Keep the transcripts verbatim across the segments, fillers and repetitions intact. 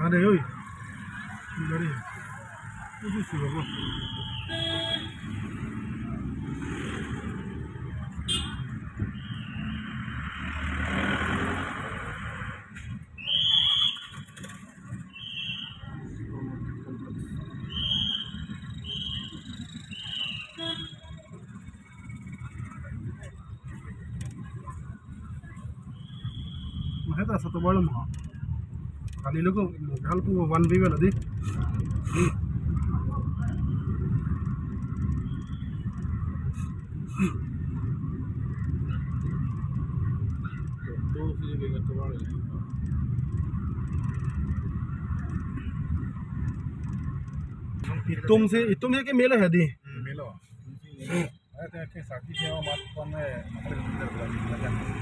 Ada, oi. Dari. Itu sih, Bapak. Maheta satu balam ha. Kali luku, hal pu one way wala di. Itum si, itum si ke mela hadi. Mela.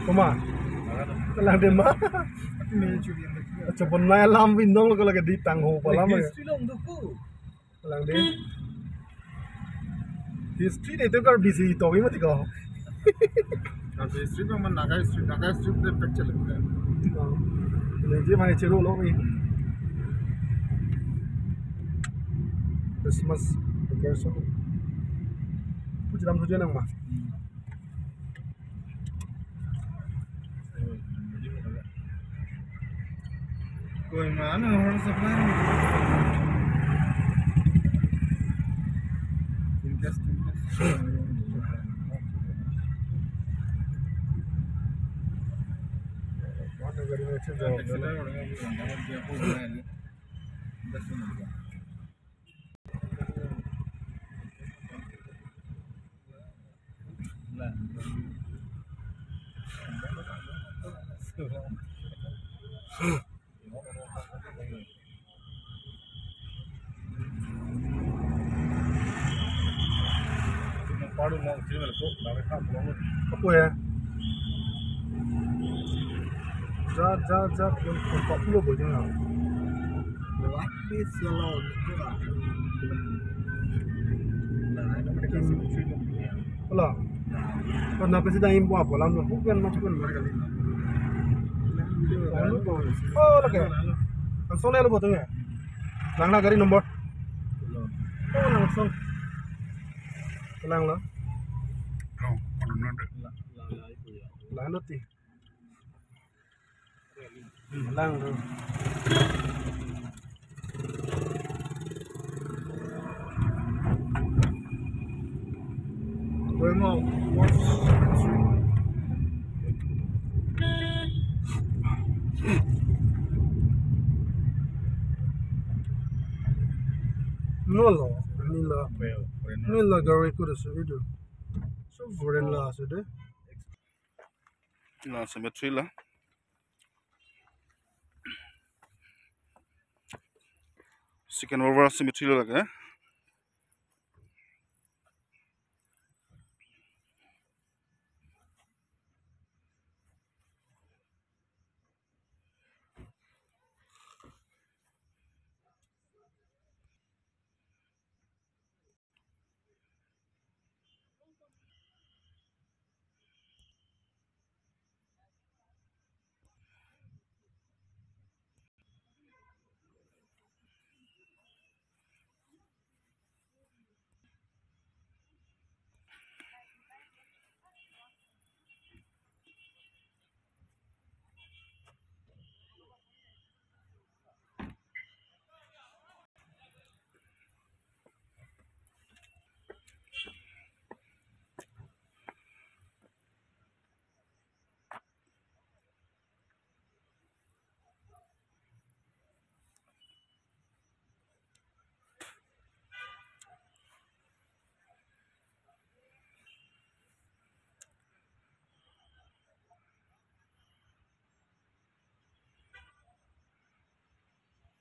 Koma? Langdema. Acha, bonai alam bindong lo, lake di tangho pu alam. History long duku. Langde. History de itu Karbi si togi mati ko. Karbi history memang Naga history, Naga history de pecah lagi. Oh. Ini dia main ceru lo ni. Christmas decoration. Puji ram tujuan yang mah. Koi mana orang sebelah ni? Tingkas, tingkas. Mana gari macam jauh. Tingkas, tingkas. Apa ya? Ja, ja, ja, pun, pun, pun, pun, pun, pun. Wala. Kan dapat sih dahim po apo lam lo. Bukan, bukan. Oh, lagi. Langsung lo, betul ya? Lang na gari nomor. Oh, langsung. Lang lo. Lang lo ti. Lang lo. Going out. No lo, nila. Nila gari ko de sudah. So foreign la sudah. La cemetery la. Second World War cemetery la lake.